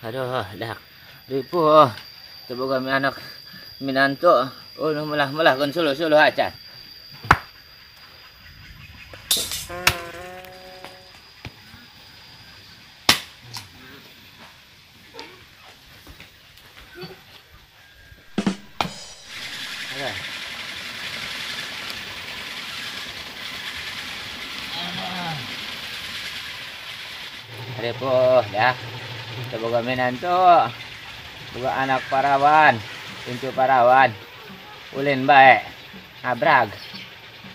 Aduh, dah. Ribu. Coba kami anak minantu. Oh, malah-malah kon suluh-suluh aja. Ribu, dah. Semoga minantu, boga anak parawan, incu parawan, ulin baik, ngabrag.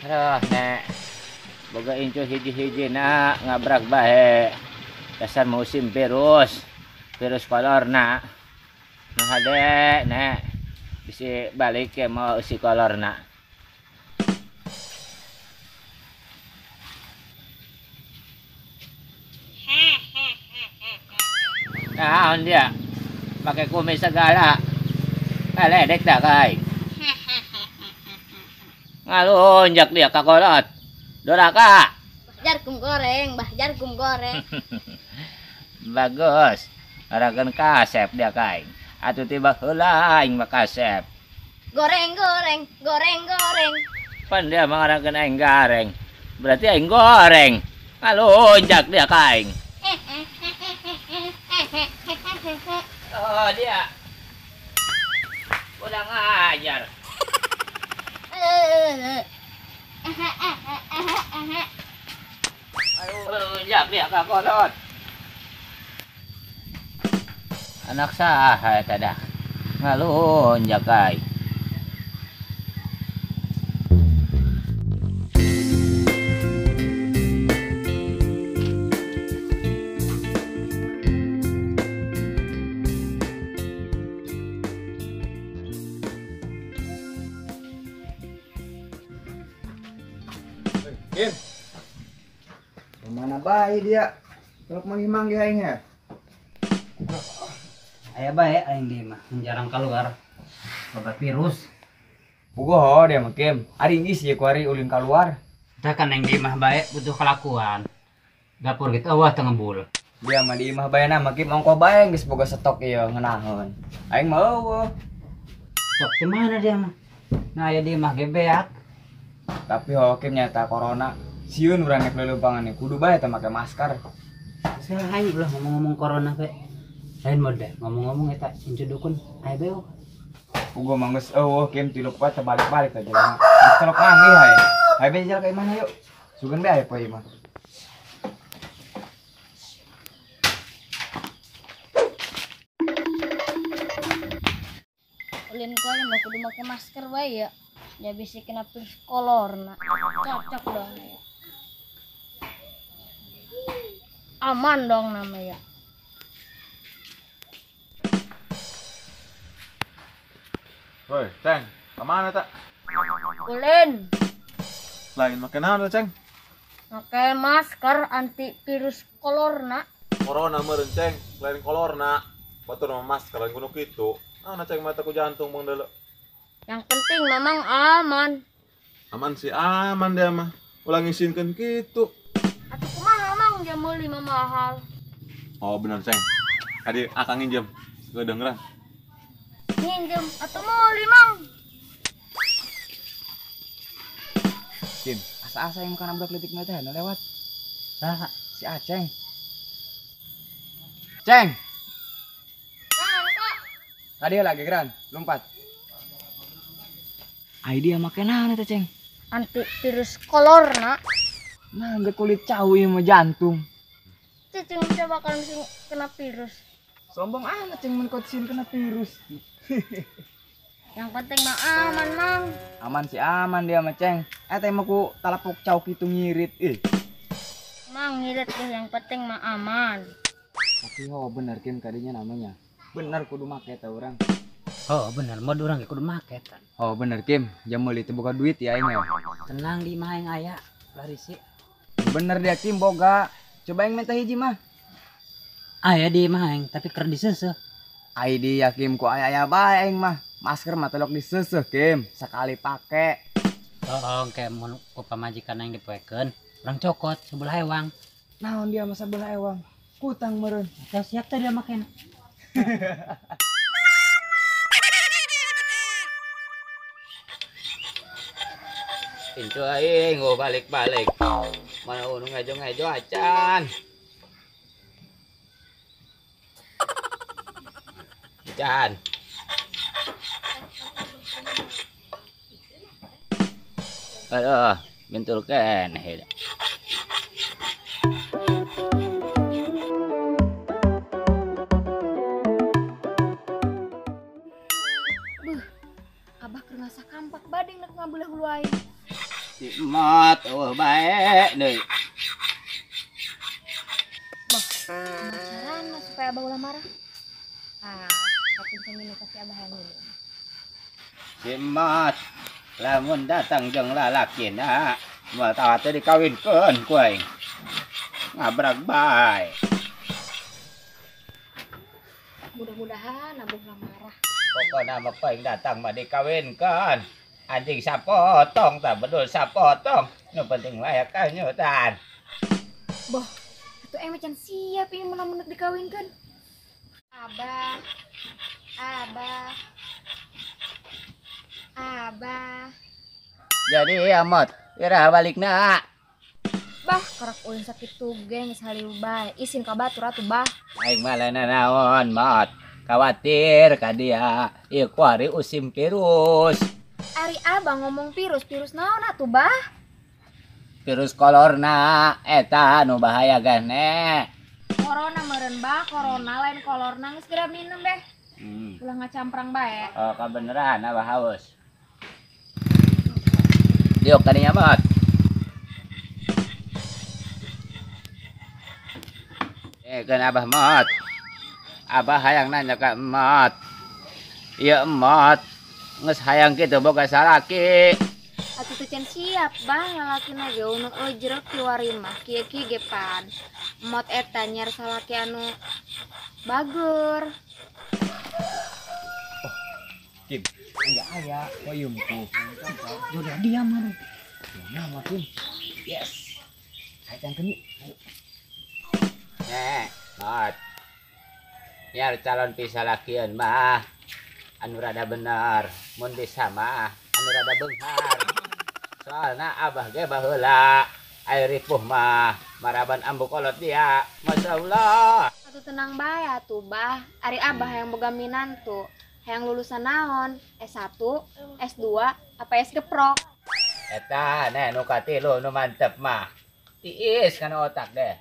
Aduh, nek, boga incu hiji-hiji nak ngabrag baik. Dasar musim virus, virus kolor nak. Nah hade, nek, bisi balik ke mau si kolor nak. Nah, dia pakai kumis segala. Ledek dah kai. Ngalunjak dia kakolot. Doraka. Bahjar kum goreng, bahjar kum goreng. Bagus. Arakan kasep dia kai. Atuh tiba heula aing mah kasep. Goreng goreng, goreng goreng. Pan dia mengarakan aing gareng. Berarti aing goreng. Ngalunjak dia kaing. Oh dia udah ngajar. Aduh, ya dia kakolot. Anak saha eta dah. Ngalunjak ai. Kim, kemana bae dia? Telok manggih-manggih aing ya. Aya bae aing dia mah, jarang keluar. Obat virus. Puguh dia mah Kim. Ari geus ye kuari ulin keluar. Tah kan aing di imah bae butuh kelakuan. Dapur gitu eueuh teu ngebul. Dia mah di imah bae na mah Kim ongko bae geus boga stok ieu ngeunaheun. Aing mah eueuh. Stok di mana dia mah? Nah aya di imah ge beak. Tapi hokim nyata corona sieun urang nek leuleumpangan kudu bae teh make masker. Salah aing ulah ngomong-ngomong corona bae. Lain mode ngomong-ngomong eta incu dukun aya bae. Puguh mah geus eueuh Kim tilu poe teh balik-balik teh jelema. Geus telok manggih hae. Hae bae jalan ka imahna yuk. Sugan bae aya poe imah. Ulin kono mah kudu make masker bae ya. Ya bisa kena virus corona. Cocok dong ya. Aman dong namanya. Woi, Ceng, kemana tak? Ulin. Lain makan naon, Ceng? Pakai masker anti virus corona. Corona meureun, Ceng, lain corona. Batur mah masker lain kudu kitu. Naon Ceng mata ku jantung bang deuleu. Yang penting memang aman. Aman sih aman dia mah. Ulah ngisinkeun kitu. Atuh kumaha mang jam meuli mah mahal. Oh bener Ceng. Tadi akang nginjem. Kedengeran. Nginjem atuh meuli mang. Kim, asa-asa yang makan budak leutik teh nu lewat. Saha? Si Aceng. Ceng. Naon, Kak? Tadi lagi geran, lompat. Ai dia make naon eta, Ceng? Anti virus corona. Nah, kulit cau ieu mah jantung. Cicing coba kan sing kena virus. Sombong amat ceng mun kotsin kena virus. Yang penting mah aman, Mang. Aman sih aman dia mah ceng. Teh mah ku talapuk cau kitu ngirit ih. Mang ngirit deh yang penting mah aman. Tapi oh bener Kim kadinya namanya. Bener kudu make teh urang. Oh bener mod urang ge kudu make tah. Oh bener Kim, jam meuli teu boga duit ya aing mah. Tenang di imah aing aya, lari sih. Bener dia Kim boga. Coba aing minta hiji mah. Aya di imah aing tapi keur diseuseuh. Ai dia Kim ku aya-aya bae aing mah. Masker mah telok diseuseuh Kim, sekali pake. Oh, engke mun ku pamajikan aing dipoekeun, urang cokot sebelah ewang. Naon dia mah sebelah ewang? Kutang meureun. Teh siap teh dia makena. Incu aing oh balik-balik. Mana unu ngejo-ngejo acan. Acan. Aduh, bentul keneh. Buh, abah keur ngasa kampak badeng nek ngabelah hulu aing. Si mat, eueuh bae deui. Bah, carana supaya abah ulah marah? Ah, kapung minum pasti abah yang minum. Si mat, lamun datang jeung lalakina, moal tawa teh dikawinkeun ku aing. Ngabrak bae. Mudah-mudahan abah ulah marah. Pokona mah aing datang mah dikawinkeun. Anjing sapotong tah bedul sapotong. Nu penting layak kanyutan. Boh, atuh aing macan siap ieu mun lamun dikawinkeun. Abah. Abah. Abah. Jadi amat, iraha balikna. Bah, karak ulin sakitu ge geus halieu bae. Isin ka batur atuh, Bah. Aing mah lain naon, Mat. Khawatir ka dia. Ieu kuari usim virus. Ari abah ngomong virus, virus naon atuh, Bah? Virus kolorna eta nu bahaya gane. Corona meureun, Bah, corona lain kolorna geus geura minum deh. Ulah ngacamprang bae. Oh, kabeneran abah haus. Diok tadinya Mat. Kan abah Mat. Abah hayang nanya ka Mat. Ieu Mat geus hayang kitu boga salaki. Atuh teu can siap, Bah, lalakina ge unu ejrek kiwari mah kieu-kieu ge pan. Mot eta nyiar salaki anu bager. Oh, Kim, enggak aya koyumku. Jodoh dia mah. Nama Kim. Yes. Hayang keni. Mat. Nyiar calon pisalakieun mah anu rada bener, mun bisa mah anu rada beunghar. Soalna abah ge baheula aya ripuh mah maraban ambu kolot dia. Masyaallah. Atuh tenang bae atuh, Bah. Ari abah hayang boga minantu, hayang lulusan naon? S1, S2, apa S geprok? Eta neh nu katilu nu mantep mah. Tiis kana otak deh.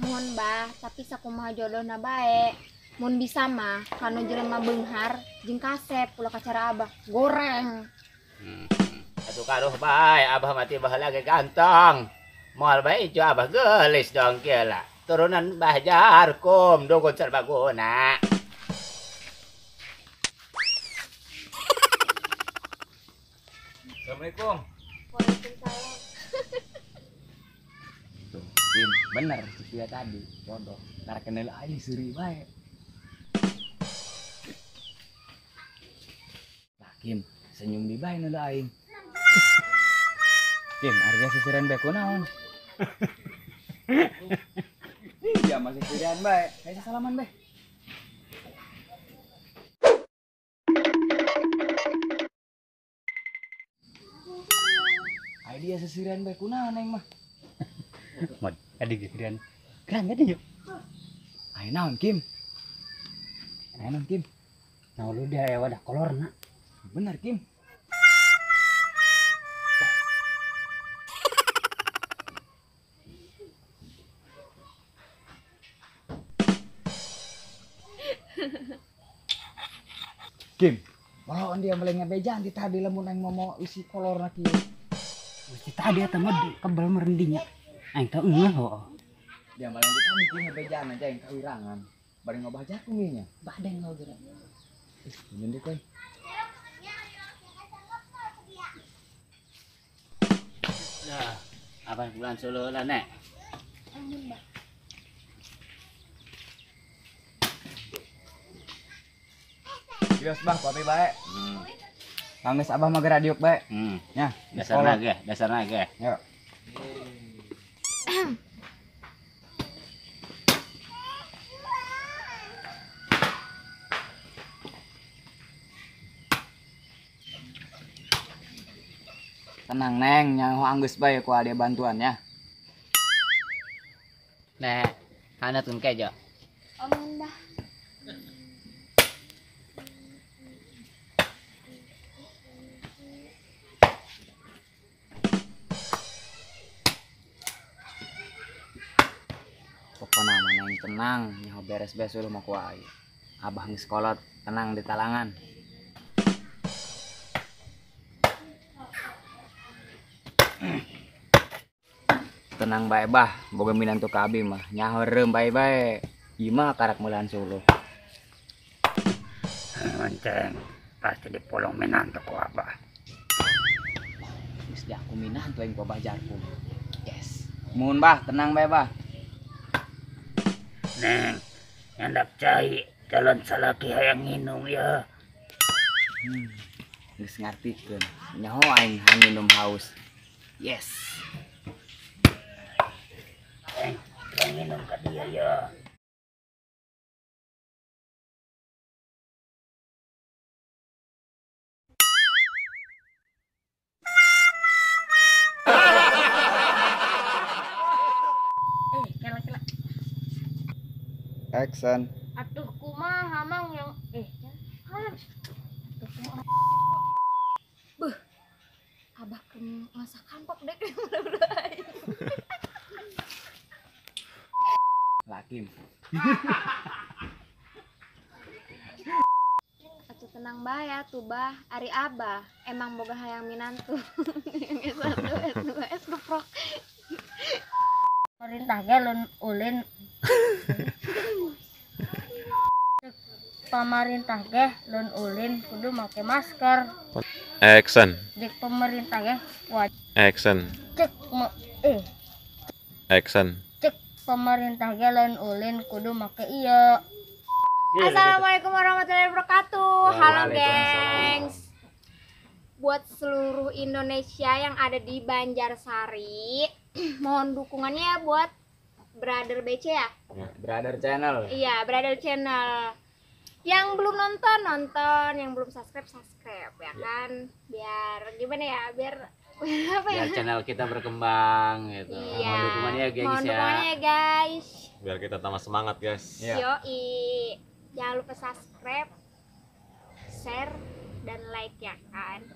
Mohon Bah, tapi sakumaha jodohna bae. Mun bisa mah kanu jelema beunghar jeung kasep ulah kacara abah goreng. Atuh karuh bae abah mati baheula ge ganteng. Moal bae ieu abah geulis dong kieu lah. Turunan Bah Jarkum dukun serbaguna. Assalamualaikum. Waalaikumsalam. Tuh, Kim, bener dia tadi jodoh. Ntar kenal aing seuri bae. Lah Kim, senyum di bae nu aing. Kim, harga sisiran bae kunaon? Iya masih sisiran bae. Kayak salaman bae. Ai dia sisiran bae kunaon aing mah. Mod, adi geureun. Keren jadi yuk. Ai naon Kim? Ai naon Kim? Nah lu dia aya wadah kolorna. Bener Kim. Kim, walau dia melengah bejan di tadi lamun aing mau isi kolor na kieu. Mesti tadi eta mah kebel merendinya. Aing teh engeuh heuh. Dia meleng di tadi kieu bejan aja aing kawirangan. Bari ngobah jagung ieu nya. Badeng heuh geura. Ih, nyeun deui koy. Nah, apa bulan solo lah nek. Amin, Bah. Bios bah, kopi bae. Panggeus abah mah geura diuk bae. Nya, dasarna ge, dasarna ge. Yo. Tenang neng, nyaho anggeus bae ku ade bantuan ya. Nek, hanetun kejo. Amun bah. Pokona mah neng tenang, nyaho beres-beres dulu mah ku aing. Abah geus kolot, tenang di talangan. Tenang bae bah, boga minantu ka abi mah nyaho reum bae bae. Ieu mah karak meulaan suluh. Enceng, pasti dipolong minantu ku abah. Geus diaku minantu aing ku abah Jarkum. Yes. Mun bah, tenang bae bah. Neng, nyandak cai calon salaki hayang nginum ya. Geus ngartikeun. Nyaho aing hayang nginum haus. Yes. Hayang nginum ka dia ya. Kela-kela. Action. Atuh kumaha mang yang atuh kumaha. Beuh. Abah keur masak kampok dek mudah-mudahan. Lakim. Atuh tenang bae atuh bah, ari abah emang boga hayang minantu. S1 S2 S geprok. Pemerintah ge lun ulin. Pemerintah ge lun ulin kudu make masker. Action. Jek pemerintah ge wajib. Action. Cek Action. Cek pemerintah ge lun ulin kudu make ieu. Assalamualaikum warahmatullahi wabarakatuh. Halo gengs. Buat seluruh Indonesia yang ada di Banjarsari, mohon dukungannya ya buat Brother BC ya. Brother Channel. Iya, Brother Channel. Yang belum nonton, nonton, yang belum subscribe, subscribe ya kan. Biar gimana ya? Biar apa ya? Biar channel kita berkembang gitu. Iya. Mohon dukungannya ya, gengs mohon ya. Dukungannya ya, guys. Biar kita tambah semangat, guys. Iya. Yoi. Jangan lupa subscribe, share, dan like ya kan.